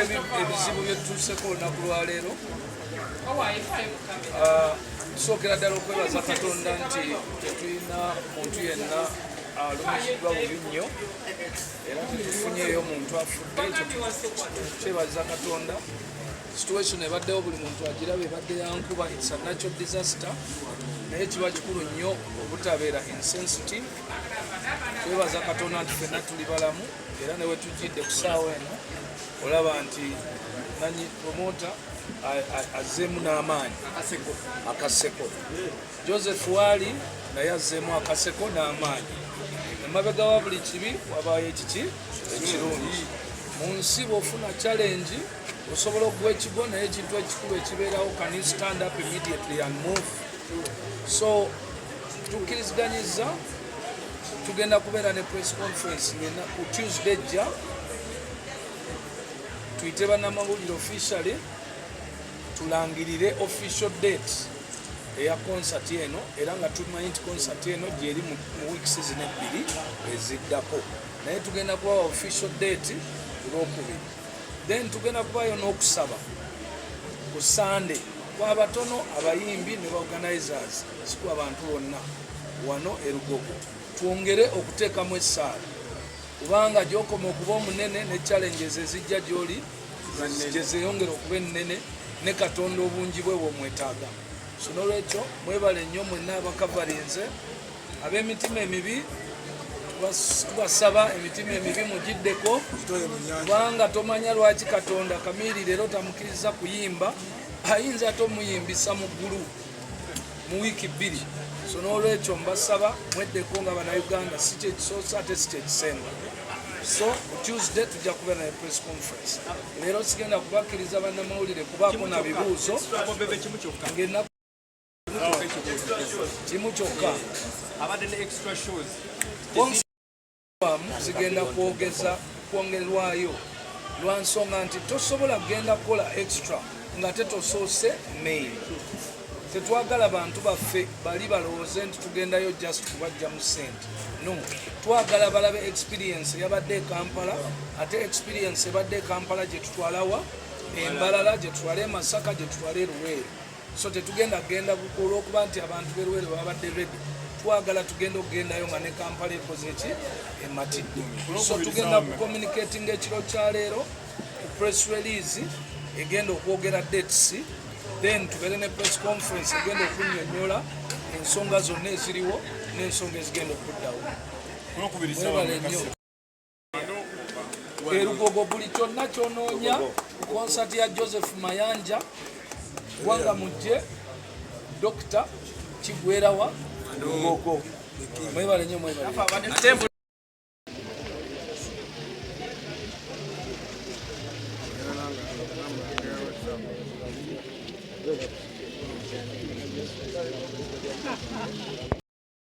Olw'ebizibu byetutuuseko olunaku lwaleero, tusookera ddala okwebaza Katonda nti tetulina muntu yenna alumiziddwa bubi nnyo, era tetufunyeeyo muntu afudde. Ekyo tukyebaza Katonda. Situation ebaddewo buli muntu agiraba, ebadde yankuba. It's a natural disaster, naye kiba kikulu nnyo obutabeera insensitive. Twebaza Katonda nti ffenna tuli balamu, era ne wetujjidde ku ssaawa eno olaba nti nanyi promoter azzeemu n'amaanyi akaseko. Joseph waali naye azzeemu akaseko n'amaanyi. Emabega wa buli kibi wabaayo ekiki ekirungi mu nsi. Bw'ofuna challenge, osobola okuwa ekigo, naye ekintu ekikulu ekibeerawo, can you stand up immediately and move? So tukkiriziganyiza tugenda kubeera ne press conference ngena ku Tuesday ejja, tuyite bannamawulire officially, tulangirire official date eya concert eno, era nga tumanyi nti concert eno gyeri mu weeks zino 2 eziddako, naye tugenda kubawa official date Lwokubiri. Then tugenda kubayo n'okusaba ku Sunday kwabatono, abayimbi ne baorganizers, si kwa bantu bonna wano e Lugogo. Twongere okuteekamu essaala, kubanga gyokoma okuba omunene ne challenges ezijja gyoli gye zeeyongera okuba ennene, ne Katonda obungi bwe bwomwetaaga. So nolwekyo mwebale nnyo mwenna abakavarinze. Ab'emitima emibi, tubasaba emitima emibi mugiddeko, kubanga tomanya lwaki Katonda Kamiri leero tamukkiriza kuyimba, ayinza ate omuyimbisa mu ggulu mu wiiki 2. So n'olwekyo mbasaba mweddeko nga Bannayuganda, si kyekisoose ate si kyekisemba. So ku Tuesday tujja kubeera ne press conference. Leero sigenda kubakkiriza bannamawulire kubaako na bibuuzo ng'ennaku kimu kyokka. Abadde ne extra shows. Zigenda kwogeza kwongerwayo lwa nsonga nti tosobola kugenda kukola extra nga tetosoose main. Tetwagala bantu baffe bali balowooze nti tugendayo just kubajjamu sente. No, twagala balabe experience eyabadde e Kampala, ate experience ebadde e Kampala gye tutwalawa embalala, gye tutwala e Masaka, gye tutwala e Luweero. So tetugenda kugenda olwokuba nti abantu b'e Luweero babadde ready. Twagala tugenda okugendayo nga ne Kampala ekoze eki ematidde. So tugenda kucommunicatinga ekiro kyaleero ku press release egenda okwogera dates, then tubeere ne press conference egenda okunnyonnyola ensonga zonna eziriwo n'ensonga ezigenda okuddawo. Mwebale nnyo. Erugogo, buli kyonna kyonoonya ku concert ya Joseph Mayanja Gwanga, mujje Dokita kigwerawa Lugogo. Mwebale nnyo, mwebale.